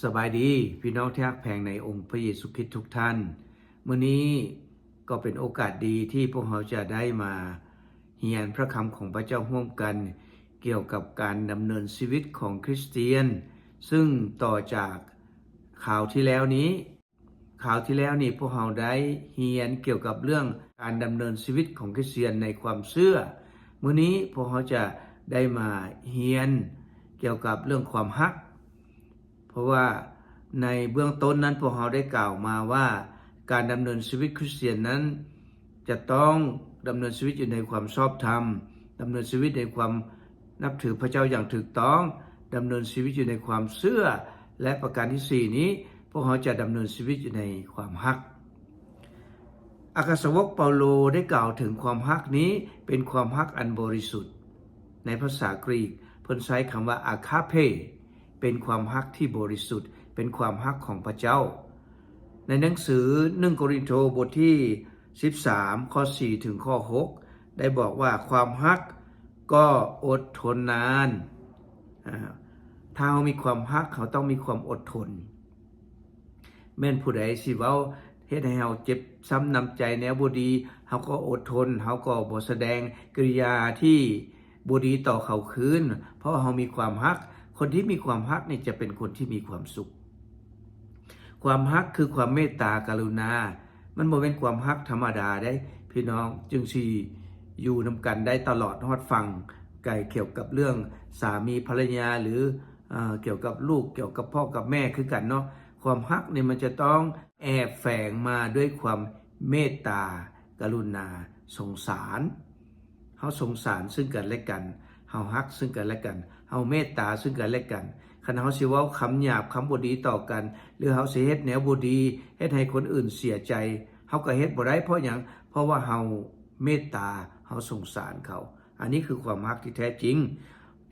ສະບາຍດີ ພີ່ນ້ອງທີ່ຮັກແພງໃນອົງພະເຢຊູຄຣິດທຸກທ່ານ. ມື້ນີ້ກໍເປັນໂອກາດດີທີ່ພວກເຮົາຈະໄດ້ມາຮຽນພະຄຳຂອງພະເຈົ້າຮ່ວມກັນ ກ່ຽວກັບການດຳເນີນຊີວິດຂອງຄຣິສຕຽນ, ຊຶ່ງຕໍ່ຈາກຄາວທີ່ແລ້ວນີ້, ຄາວທີ່ແລ້ວນີ້ພວກເຮົາໄດ້ຮຽນກ່ຽວກັບເລື່ອງການດຳເນີນຊີວິດຂອງຄຣິສຕຽນໃນຄວາມເຊື່ອ. ມື້ນີ້ພວກເຮົາຈະໄດ້ມາຮຽນກ່ຽວກັບເລື່ອງຄວາມຮັກ. ເພາະວ່າໃນເບື້ອງຕົ້ນນັ້ນ ພວກເຮົາໄດ້ກ່າວມາວ່າ ການດຳເນີນຊີວິດຄຣິສຕຽນນັ້ນ ຈະຕ້ອງດຳເນີນຊີວິດຢູ່ໃນຄວາມຊອບທຳ, ດຳເນີນຊີວິດໃນຄວາມນັບຖືພະເຈົ້າຢ່າງຖືກຕ້ອງ, ດຳເນີນຊີວິດຢູ່ໃນຄວາມເຊື່ອ, ແລະ ປະການທີສີ່ນີ້ ພວກເຮົາຈະດຳເນີນຊີວິດຢູ່ໃນຄວາມຮັກ. ອັກຄະສາວົກເປົາໂລໄດ້ກ່າວເຖິງຄວາມຮັກນີ້ເປັນຄວາມຮັກອັນບໍລິສຸດ. ໃນພາສາກຣີກ ເພິ່ນໃຊ້ຄຳວ່າ ອາຄາເພ ເປັນຄວາມຮັກທີ່ບໍລິສຸດ, ເປັນຄວາມຮັກຂອງພະເຈົ້າ. ໃນໜັງສືໜຶ່ງໂກລິນໂທ ບົດທີສິບສາມ ຂໍ້ສີ່ ເຖິງຂໍ້ຫົກ ໄດ້ບອກວ່າ ຄວາມຮັກກໍອົດທົນນານ. ອາ ຖ້າເຮົາມີຄວາມຮັກ ເຮົາຕ້ອງມີຄວາມອົດທົນ. ແມ່ນຜູ້ໃດຊິເວົ້າເຮັດໃຫ້ເຮົາເຈັບຊ້ຳນ້ຳໃຈແນວບໍ່ດີ, ເຮົາກໍອົດທົນ, ເຮົາກໍບໍ່ສະແດງກິລິຍາທີ່ບໍ່ດີຕໍ່ເຂົາຄືນ, ເພາະເຮົາມີຄວາມຮັກ. ຄົນທີ່ມີຄວາມຮັກນີ້ຈະເປັນຄົນທີ່ມີຄວາມສຸກ. ຄວາມຮັກຄືຄວາມເມດຕາກະລຸນາ, ມັນບໍ່ແມ່ນຄວາມຮັກທຳມະດາເດ້ ພີ່ນ້ອງ, ຈຶ່ງຊິຢູ່ນຳກັນໄດ້ຕະຫຼອດຮອດຝັ່ງໄກ, ກ່ຽວກັບເລື່ອງສາມີພັນລະຍາ ຫຼື ເອີ ກ່ຽວກັບລູກ, ກ່ຽວກັບພໍ່ກັບແມ່ຄືກັນເນາະ. ຄວາມຮັກນີ້ມັນຈະຕ້ອງແອບແຝງມາດ້ວຍຄວາມເມດຕາ ກະລຸນາ, ສົງສານ. ເຮົາສົງສານຊຶ່ງກັນແລະກັນ, ເຮົາຮັກຊຶ່ງກັນແລະກັນ, ເຮົາເມດຕາຊຶ່ງກັນແລະກັນ. ຄັນເຮົາຊິເວົ້າຄຳຫຍາບ, ຄຳບໍ່ດີຕໍ່ກັນ, ຫຼື ເຮົາຊິເຮັດແນວບໍ່ດີ, ເຮັດໃຫ້ຄົນອື່ນເສຍໃຈ, ເຮົາກໍເຮັດບໍ່ໄດ້. ເພາະຫຍັງ? ເພາະວ່າເຮົາເມດຕາ, ເຮົາສົງສານເຂົາ. ອັນນີ້ຄືຄວາມຮັກທີ່ແທ້ຈິງ,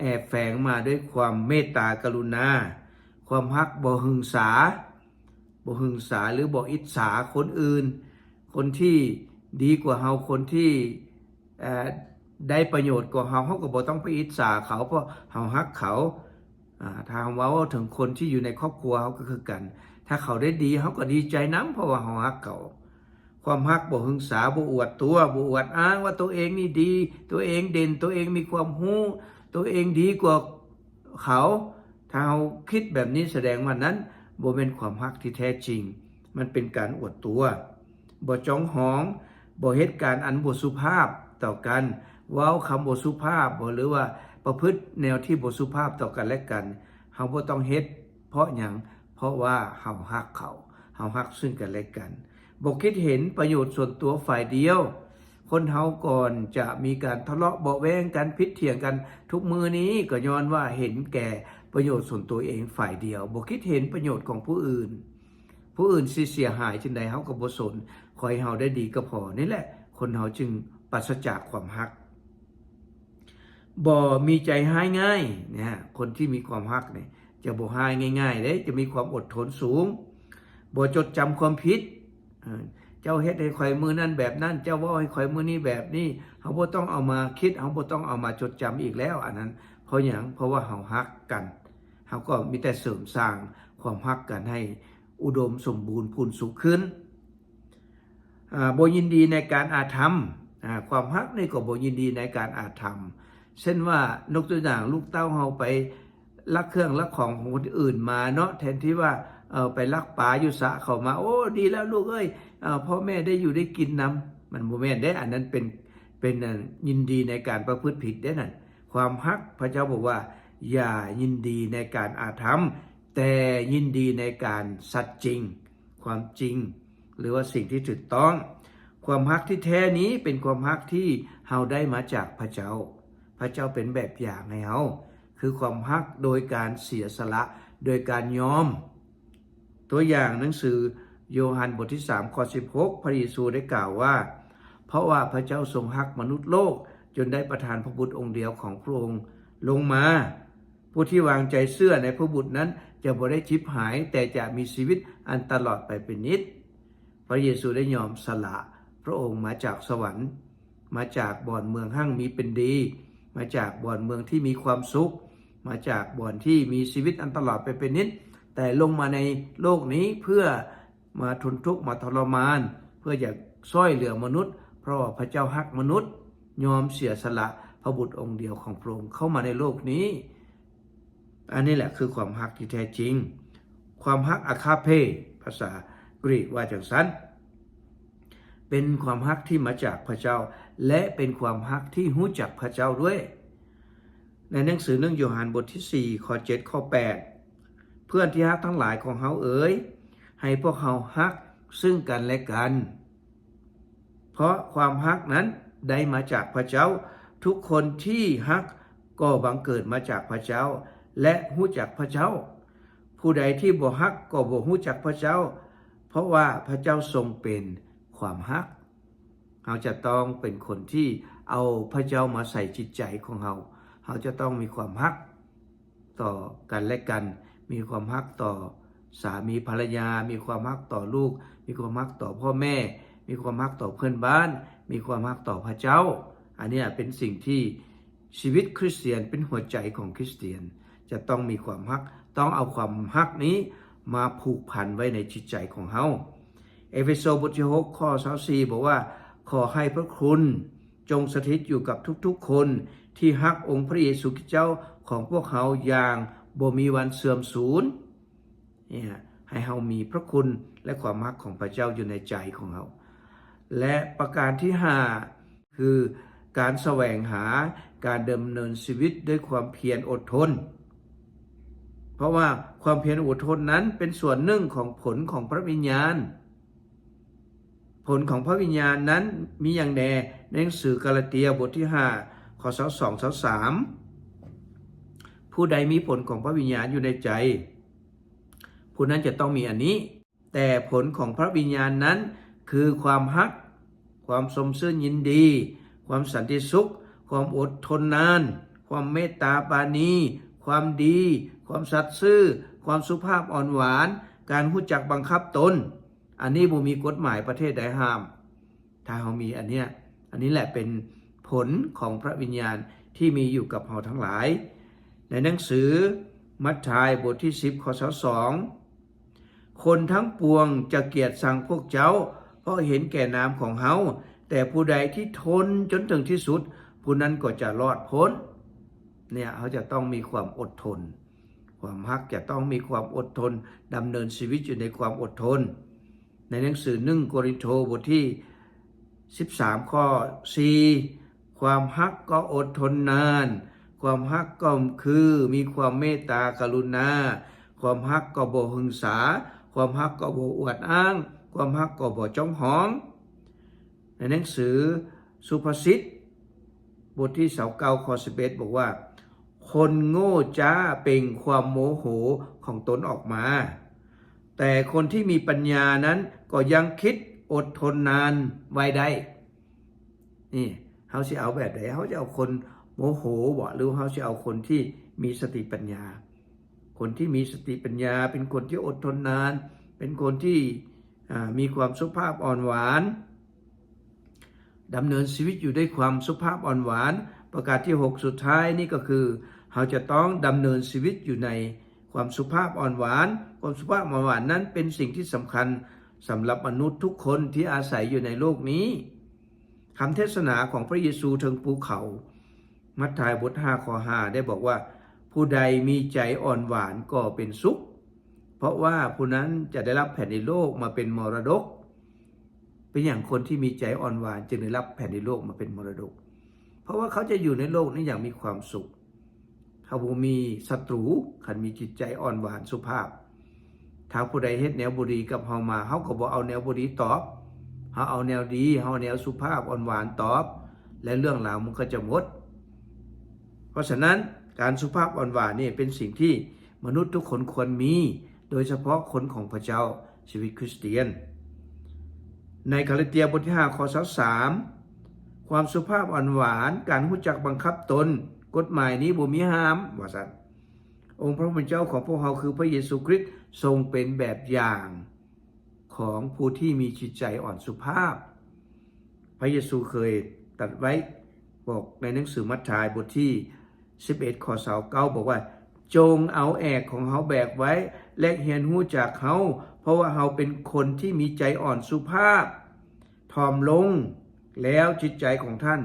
ແອບແຝງມາດ້ວຍຄວາມເມດຕາກະລຸນາ. ຄວາມຮັກບໍ່ຫຶງສາ, ບໍ່ຫຶງສາ ຫຼື ບໍ່ອິດສາຄົນອື່ນ. ຄົນທີ່ດີກວ່າເຮົາ, ຄົນທີ່ ເອີ ໄດ້ປະໂຫຍດກວ່າເຮົາ, ເຮົາກໍບໍ່ຕ້ອງໄປອິດສາເຂົາ, ເພາະເຮົາຮັກເຂົາ. ອາ ຖ້າເຮົາເວົ້າເຖິງຄົນທີ່ຢູ່ໃນຄອບຄົວເຮົາກໍຄືກັນ, ຖ້າເຂົາໄດ້ດີ ເຮົາກໍດີໃຈນຳ, ເພາະວ່າເຮົາຮັກເຂົາ. ຄວາມຮັກບໍ່ຫຶງສາ, ບໍ່ອວດຕົວ, ບໍ່ອວດອ້າງວ່າຕົວເອງນີ້ດີ, ຕົວເອງເດັ່ນ, ຕົວເອງມີຄວາມຮູ້, ຕົວເອງດີກວ່າເຂົາ. ຖ້າເຮົາຄິດແບບນີ້ ສະແດງວ່ານັ້ນບໍ່ແມ່ນຄວາມຮັກທີ່ແທ້ຈິງ, ມັນເປັນການອວດຕົວ. ບໍ່ຈອງຫອງ, ບໍ່ເຮັດການອັນບໍ່ສຸພາບຕໍ່ກັນ, ເວົ້າຄຳບໍ່ສຸພາບ ຫຼືວ່າປະພຶດແນວທີ່ບໍ່ສຸພາບຕໍ່ກັນແລະກັນ. ເຮົາບໍ່ຕ້ອງເຮັດ. ເພາະຫຍັງ? ເພາະວ່າເຮົາຮັກເຂົາ, ເຮົາຮັກຊຶ່ງກັນແລະກັນ. ບໍ່ຄິດເຫັນປະໂຫຍດສ່ວນຕົວຝ່າຍດຽວ. ຄົນເຮົາກ່ອນຈະມີການທະເລາະເບາະແວ້ງກັນ, ຜິດຖຽງກັນ, ທຸກມື້ນີ້ກໍຍ້ອນວ່າເຫັນແກ່ປະໂຫຍດສ່ວນຕົວເອງຝ່າຍດຽວ, ບໍ່ຄິດເຫັນປະໂຫຍດຂອງຜູ້ອື່ນ. ຜູ້ອື່ນຊິເສຍຫາຍຈັ່ງໃດເຮົາກໍບໍ່ສົນ, ຂໍໃຫ້ເຮົາໄດ້ດີກໍພໍ. ນີ້ແຫຼະ ຄົນເຮົາຈຶ່ງປາສະຈາກຄວາມຮັກ. ບໍ່ມີໃຈຮ້າຍງ່າຍນະ, ຄົນທີ່ມີຄວາມຮັກນີ້ຈະບໍ່ຮ້າຍງ່າຍໆເດ້, ຈະມີຄວາມອົດທົນສູງ. ບໍ່ຈົດຈຳຄວາມຜິດ. ເອີ ເຈົ້າເຮັດໃຫ້ຂ້ອຍມື້ນັ້ນແບບນັ້ນ, ເຈົ້າເວົ້າໃຫ້ຂ້ອຍມື້ນີ້ແບບນີ້, ເຮົາບໍ່ຕ້ອງເອົາມາຄິດ, ເຮົາບໍ່ຕ້ອງເອົາມາຈົດຈຳອີກແລ້ວອັນນັ້ນ. ເພາະຫຍັງ? ເພາະວ່າເຮົາຮັກກັນ. ເຮົາກໍມີແຕ່ເສີມສ້າງຄວາມຮັກກັນໃຫ້ອຸດົມສົມບູນພູນສຸກຂຶ້ນ. ອາ ບໍ່ຍິນດີໃນການອາທຳ. ອາ ຄວາມຮັກນີ້ກໍບໍ່ຍິນດີໃນການອາທຳ. ເຊັ່ນວ່າ ຍົກຕົວຢ່າງ ລູກເຕົ້າເຮົາໄປລັກເຄື່ອງລັກຂອງຂອງຄົນອື່ນມາເນາະ, ແທນທີ່ວ່າ ເອີ ໄປລັກປາຢູ່ສະເຂົາມາ, ໂອ້ ດີແລ້ວລູກເອີຍ, ເອີ ພໍ່ແມ່ໄດ້ຢູ່ໄດ້ກິນນຳ. ມັນບໍ່ແມ່ນເດ້, ອັນນັ້ນເປັນ ເປັນ ອັນ ຍິນດີໃນການປະພຶດຜິດເດ້ນັ້ນ. ຄວາມຮັກ ພະເຈົ້າບອກວ່າ ຢ່າຍິນດີໃນການອາທຳ, ແຕ່ຍິນດີໃນການສັດຈິງ, ຄວາມຈິງ ຫຼືວ່າສິ່ງທີ່ຖືກຕ້ອງ. ຄວາມຮັກທີ່ແທ້ນີ້ເປັນຄວາມຮັກທີ່ເຮົາໄດ້ມາຈາກພະເຈົ້າ. ພະເຈົ້າເປັນແບບຢ່າງໃຫ້ເຮົາ, ຄືຄວາມຮັກໂດຍການເສຍສະຫຼະ, ໂດຍການຍອມ. ຕົວຢ່າງໜັງສືໂຍຮັນບົດທີສາມ ຂໍ້ສິບຫົກ ພະເຢຊູໄດ້ກ່າວວ່າ ເພາະວ່າພະເຈົ້າຊົງຮັກມະນຸດໂລກ ຈົນໄດ້ປະທານພະບຸດອົງດຽວຂອງພະອົງລົງມາ. ຜູ້ທີ່ວາງໃຈເຊື່ອໃນພະບຸດນັ້ນຈະບໍ່ໄດ້ຈິບຫາຍ, ແຕ່ຈະມີຊີວິດອັນຕະຫຼອດໄປເປັນນິດ. ພະເຢຊູໄດ້ຍອມສະຫຼະພະອົງມາຈາກສະຫວັນ, ມາຈາກບ່ອນເມືອງຮັ່ງມີເປັນດີ, ມາຈາກບ່ອນເມືອງທີ່ມີຄວາມສຸກ, ມາຈາກບ່ອນທີ່ມີຊີວິດອັນຕະຫຼອດໄປເປັນນິດ, ແຕ່ລົງມາໃນໂລກນີ້ເພື່ອມາທົນທຸກ ມາທໍລະມານ ເພື່ອຢາກຊ່ອຍເຫຼືອມະນຸດ ເພາະວ່າພະເຈົ້າຮັກມະນຸດ ຍອມເສຍສະຫຼະພະບຸດອົງດຽວຂອງພະອົງເຂົ້າມາໃນໂລກນີ້. ອັນນີ້ແຫຼະຄືຄວາມຮັກທີ່ແທ້ຈິງ. ຄວາມຮັກ ອາຄາເພ ພາສາກຣີກວ່າຈັ່ງຊັ້ນ ເປັນຄວາມຮັກທີ່ມາຈາກພະເຈົ້າ ແລະ ເປັນຄວາມຮັກທີ່ຮູ້ຈັກພະເຈົ້າດ້ວຍ. ໃນໜັງສືໜຶ່ງໂຢຮັນ ບົດທີສີ່ ຂໍ້ເຈັດ ຂໍ້ແປດ ເພື່ອນທີ່ຮັກທັງຫຼາຍຂອງເຮົາເອີຍ, ໃຫ້ພວກເຮົາຮັກຊຶ່ງກັນແລະກັນ ເພາະຄວາມຮັກນັ້ນໄດ້ມາຈາກພະເຈົ້າ. ທຸກຄົນທີ່ຮັກກໍບັງເກີດມາຈາກພະເຈົ້າ ແລະ ຮູ້ຈັກພະເຈົ້າ. ຜູ້ໃດທີ່ບໍ່ຮັກກໍບໍ່ຮູ້ຈັກພະເຈົ້າ, ເພາະວ່າພະເຈົ້າຊົງເປັນຄວາມຮັກ. ເຮົາຈະຕ້ອງເປັນຄົນທີ່ເອົາພະເຈົ້າມາໃສ່ຈິດໃຈຂອງເຮົາ. ເຮົາຈະຕ້ອງມີຄວາມຮັກຕໍ່ກັນແລະກັນ, ມີຄວາມຮັກຕໍ່ສາມີພັນລະຍາ, ມີຄວາມຮັກຕໍ່ລູກ, ມີຄວາມຮັກຕໍ່ພໍ່ແມ່, ມີຄວາມຮັກຕໍ່ເພື່ອນບ້ານ, ມີຄວາມຮັກຕໍ່ພະເຈົ້າ. ອັນເນີ້ຍເປັນສິ່ງທີ່ ຊີວິດຄຣິສຕຽນເປັນຫົວໃຈຂອງຄຣິສຕຽນ, ຈະຕ້ອງມີຄວາມຮັກ, ຕ້ອງເອົາຄວາມຮັກນີ້ມາຜູກພັນໄວ້ໃນຈິດໃຈຂອງເຮົາ. ເອເຟໂຊບົດທີຫົກ ຂໍ້ຊາວສີ່ ບອກວ່າ, ຂໍໃຫ້ພະຄຸນຈົ່ງສະຖິດຢູ່ກັບທຸກໆຄົນທີ່ຮັກອົງພະເຢຊູຄຣິດເຈົ້າຂອງພວກເຮົາຢ່າງບໍ່ມີວັນເສື່ອມສູນ. ເນຍ ໃຫ້ເຮົາມີພະຄຸນ ແລະ ຄວາມຮັກຂອງພະເຈົ້າຢູ່ໃນໃຈຂອງເຮົາ. ແລະ ປະການທີຫ້າ ຄືການສະແຫວງຫາການດຳເນີນຊີວິດດ້ວຍຄວາມພຽນອົດທົນ, ເພາະວ່າຄວາມພຽນອົດທົນນັ້ນເປັນສ່ວນໜຶ່ງຂອງຜົນຂອງພະວິນຍານ. ຜົນຂອງພະວິນຍານນັ້ນມີຫຍັງແດ່? ໃນໜັງສືກາລາເຕຍບົດທີຫ້າ ຂໍ້ຊາວສອງ ຊາວສາມ ຜູ້ໃດມີຜົນຂອງພະວິນຍານຢູ່ໃນໃຈ, ຜູ້ນັ້ນຈະຕ້ອງມີອັນນີ້. ແຕ່ຜົນຂອງພະວິນຍານນັ້ນຄືຄວາມຮັກ, ຄວາມຊົມຊື່ນຍິນດີ, ຄວາມສັນຕິສຸກ, ຄວາມອົດທົນນານ, ຄວາມເມດຕາປານີ, ຄວາມດີ, ຄວາມສັດຊື່, ຄວາມສຸພາບອ່ອນຫວານ, ການຮູ້ຈັກບັງຄັບຕົນ. ອັນນີ້ບໍ່ມີກົດໝາຍປະເທດໃດຫ້າມ. ຖ້າເຮົາມີອັນເນີ້ຍ, ອັນນີ້ແຫຼະເປັນຜົນຂອງພະວິນຍານທີ່ມີຢູ່ກັບເຮົາທັງຫຼາຍ. ໃນໜັງສືມັດທາຍບົດທີສິບ ຂໍ້ຊາວສອງ ຄົນທັງປວງຈະກຽດຊັງພວກເຈົ້າ ເພາະເຫັນແກ່ນາມຂອງເຮົາ, ແຕ່ຜູ້ໃດທີ່ທົນຈົນເຖິງທີ່ສຸດ, ຜູ້ນັ້ນກໍຈະລອດພົ້ນ. ເນຍ, ເຮົາຈະຕ້ອງມີຄວາມອົດທົນ. ຄວາມຮັກຈະຕ້ອງມີຄວາມອົດທົນ, ດຳເນີນຊີວິດຢູ່ໃນຄວາມອົດທົນ. ໃນໜັງສືໜຶ່ງໂກລິນໂທ ບົດທີສິບສາມ ຂໍ້ສີ່ ຄວາມຮັກກໍອົດທົນນານ, ຄວາມຮັກກໍຄືມີຄວາມເມດຕາກະລຸນາ, ຄວາມຮັກກໍບໍ່ຫຶງສາ, ຄວາມຮັກກໍບໍ່ອວດອ້າງ, ຄວາມຮັກກໍບໍ່ຈົ່້ງຮ້ອງ. ໃນໜັງສືສຸພາສິດ ບົດທີຊາວເກົ້າ ຂໍ້ສິບເອັດ ບອກວ່າ, ຄົນໂງ່ຈ້າເປັ່ງຄວາມໂມໂຫຂອງຕົນອອກມາ, ແຕ່ຄົນທີ່ມີປັນຍານັ້ນກໍຍັງຄິດອົດທົນນານໄວ້ໄດ້. ນີ້ ເຮົາຊິເອົາແບບໃດ? ເຮົາຈະເອົາຄົນໂມໂຫບໍ ຫຼືເຮົາຊິເອົາຄົນທີ່ມີສະຕິປັນຍາ? ຄົນທີ່ມີສະຕິປັນຍາ ເປັນຄົນທີ່ອົດທົນນານ, ເປັນຄົນທີ່ ອາ ມີຄວາມສຸພາບອ່ອນຫວານ, ດຳເນີນຊີວິດຢູ່ດ້ວຍຄວາມສຸພາບອ່ອນຫວານ. ປະການທີຫົກ ສຸດທ້າຍນີ້ກໍຄື ເຮົາຈະຕ້ອງດຳເນີນຊີວິດຢູ່ໃນຄວາມສຸພາບອ່ອນຫວານ. ຄວາມສຸພາບອ່ອນຫວານນັ້ນເປັນສິ່ງທີ່ສຳຄັນສຳລັບມະນຸດທຸກຄົນທີ່ອາໄສຢູ່ໃນໂລກນີ້. ຄຳເທດສະໜາຂອງພະເຢຊູເທິງພູເຂົາ ມັດທາຍບົດຫ້າ ຂໍ້ຫ້າ ໄດ້ບອກວ່າ, ຜູ້ໃດມີໃຈອ່ອນຫວານກໍເປັນສຸກ, ເພາະວ່າຜູ້ນັ້ນຈະໄດ້ຮັບແຜ່ນດິນໂລກມາເປັນມໍລະດົກ. ເປັນຫຍັງຄົນທີ່ມີໃຈອ່ອນຫວານຈຶ່ງໄດ້ຮັບແຜ່ນດິນໂລກມາເປັນມໍລະດົກ? ເພາະວ່າເຂົາຈະຢູ່ໃນໂລກນີ້ຢ່າງມີຄວາມສຸກ. ເຮົາບໍ່ມີສັດຕູ, ຄັນມີຈິດໃຈອ່ອນຫວານສຸພາບ. ຖ້າຜູ້ໃດເຮັດແນວບໍ່ດີກັບເຮົາມາ, ເຮົາກໍບໍ່ເອົາແນວບໍ່ດີຕອບ, ເຮົາເອົາແນວດີ, ເຮົາເອົາແນວສຸພາບອ່ອນຫວານຕອບ, ແລະ ເລື່ອງລາວມັນກໍຈະໝົດ. ເພາະສະນັ້ນ, ການສຸພາບອ່ອນຫວານນີ້ເປັນສິ່ງທີ່ມະນຸດທຸກຄົນຄວນມີ, ໂດຍສະເພາະຄົນຂອງພະເຈົ້າ, ຊີວິດຄຣິສຕຽນ. ໃນກາລາເຕຍບົດທີຫ້າ ຂໍ້ຊາວສາມ, ຄວາມສຸພາບອ່ອນຫວານ, ການຮູ້ຈັກບັງຄັບຕົນ, ກົດໝາຍນີ້ບໍ່ມີຫ້າມ, ວ່າຊັ້ນ. ອົງພະຜູ້ເປັນເຈົ້າຂອງພວກເຮົາຄືພະເຢຊູຄຣິດຊົງເປັນແບບຢ່າງຂອງຜູ້ທີ່ມີຈິດໃຈອ່ອນສຸພາບ. ພະເຢຊູເຄີຍຕັດໄວ້, ບອກໃນໜັງສືມັດທາຍບົດທີສິບເອັດ ຂໍ້ຊາວເກົ້າ ບອກວ່າ, ຈົ່ງເອົາແອກຂອງເຮົາແບກໄວ້ ແລະ ຮຽນຮູ້ຈາກເຮົາ, ເພາະວ່າເຮົາເປັນຄົນທີ່ມີໃຈອ່ອນສຸພາບ, ຖ່ອມລົງ, ແລ້ວຈິດໃຈຂອງທ່ານ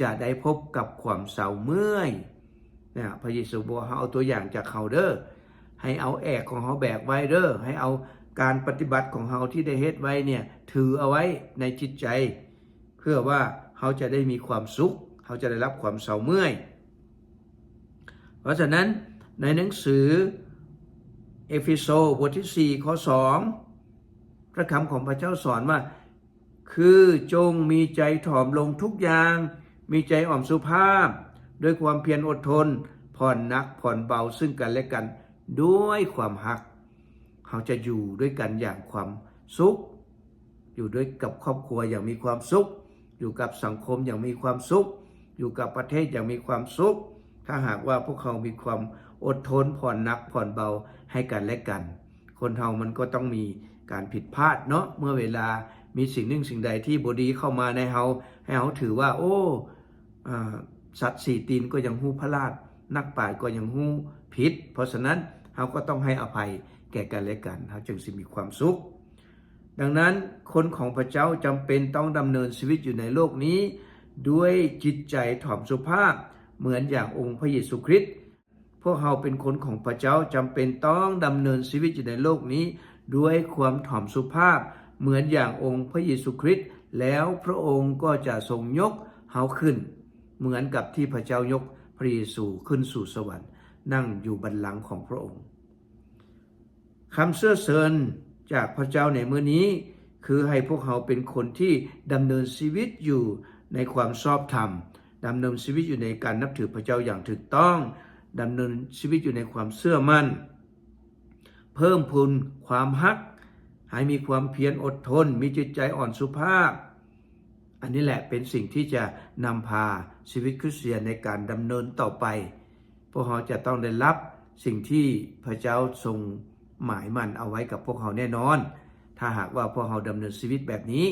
ຈະໄດ້ພົບກັບຄວາມເຊົາເມື່ອຍ. ນະ, ພະເຢຊູບອກເຮົາເອົາຕົວຢ່າງຈາກເຂົາເດີ້, ໃຫ້ເອົາແອກຂອງເຮົາແບກໄວ້ເດີ້, ໃຫ້ເອົາການປະຕິບັດຂອງເຮົາທີ່ໄດ້ເຮັດໄວ້ເນ່ຍ ຖືເອົາໄວ້ໃນຈິດໃຈ, ເພື່ອວ່າເຮົາຈະໄດ້ມີຄວາມສຸກ, ເຮົາຈະໄດ້ຮັບຄວາມເຊົາເມື່ອຍ. ເພາະສະນັ້ນ, ໃນໜັງສືເອເຟໂຊ ບົດທີສີ່ ຂໍ້ສອງ ພະຄຳຂອງພະເຈົ້າສອນວ່າ ຄືຈົ່ງມີໃຈຖ່ອມລົງທຸກຢ່າງ, ມີໃຈອ່ອນສຸພາບ, ດ້ວຍຄວາມພຽນອົດທົນ, ຜ່ອນໜັກຜ່ອນເບົາເຊິ່ງກັນແລະກັນດ້ວຍຄວາມຮັກ. ເຮົາຈະຢູ່ດ້ວຍກັນຢ່າງຄວາມສຸກ, ຢູ່ດ້ວຍກັບຄອບຄົວຢ່າງມີຄວາມສຸກ, ຢູ່ກັບສັງຄົມຢ່າງມີຄວາມສຸກ, ຢູ່ກັບປະເທດຢ່າງມີຄວາມສຸກ, ຖ້າຫາກວ່າພວກເຮົາມີຄວາມອົດທົນ, ຜ່ອນໜັກຜ່ອນເບົາໃຫ້ກັນແລະກັນ. ຄົນເຮົາມັນກໍຕ້ອງມີການຜິດພາດເນາະ, ເມື່ອເວລາມີສິ່ງໜຶ່ງສິ່ງໃດທີ່ບໍ່ດີເຂົ້າມາໃນເຮົາ, ໃຫ້ເຮົາຖືວ່າ, ໂອ້, ອາ, ສັດສີ່ຕີນກໍຍັງຮູ້ພະລາດ, ນັກປາດກໍຍັງຮູ້ຜິດ. ເພາະສະນັ້ນ, ເຮົາກໍຕ້ອງໃຫ້ອະໄພແກ່ກັນແລະກັນ, ເຮົາຈຶ່ງຊິມີຄວາມສຸກ. ດັ່ງນັ້ນ, ຄົນຂອງພະເຈົ້າຈຳເປັນຕ້ອງດຳເນີນຊີວິດຢູ່ໃນໂລກນີ້ດ້ວຍຈິດໃຈຖ່ອມສຸພາບ, ເໝືອນຢ່າງອົງພະເຢຊູຄຣິດ. ພວກເຮົາເປັນຄົນຂອງພະເຈົ້າ, ຈຳເປັນຕ້ອງດຳເນີນຊີວິດຢູ່ໃນໂລກນີ້ດ້ວຍຄວາມຖ່ອມສຸພາບ, ເໝືອນຢ່າງອົງພະເຢຊູຄຣິດ, ແລ້ວພະອົງກໍຈະຊົງຍົກເຮົາຂຶ້ນ, ເໝືອນກັບທີ່ພະເຈົ້າຍົກພະເຢຊູຂຶ້ນສູ່ສະຫວັນ, ນັ່ງຢູ່ບັນລັງຂອງພະອົງ. ຄຳເຊື້ອເຊີນຈາກພະເຈົ້າໃນມື້ນີ້ ຄືໃຫ້ພວກເຮົາເປັນຄົນທີ່ດຳເນີນຊີວິດຢູ່ໃນຄວາມຊອບທຳ, ດຳເນີນຊີວິດຢູ່ໃນການນັບຖືພະເຈົ້າຢ່າງຖືກຕ້ອງ, ດຳເນີນຊີວິດຢູ່ໃນຄວາມເຊື່ອໝັ້ນ, ເພີ່ມພູນຄວາມຮັກ, ໃຫ້ມີຄວາມພຽນອົດທົນ, ມີຈິດໃຈອ່ອນສຸພາບ. ອັນນີ້ແຫຼະເປັນສິ່ງທີ່ຈະນຳພາຊີວິດຄຣິສຕຽນໃນການດຳເນີນຕໍ່ໄປ. ພວກເຮົາຈະຕ້ອງໄດ້ຮັບສິ່ງທີ່ພະເຈົ້າຊົງໝາຍໝັ້ນເອົາໄວ້ກັບພວກເຮົາແນ່ນອນ, ຖ້າຫາກວ່າພວກເຮົາດຳເນີນຊີວິດແບບນີ້.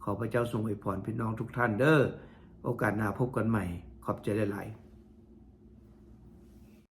ຂໍພະເຈົ້າຊົງອວຍພອນພີ່ນ້ອງທຸກທ່ານເດີ້. ໂອກາດໜ້າພົບກັນໃໝ່. ຂອບໃຈຫຼາຍໆ.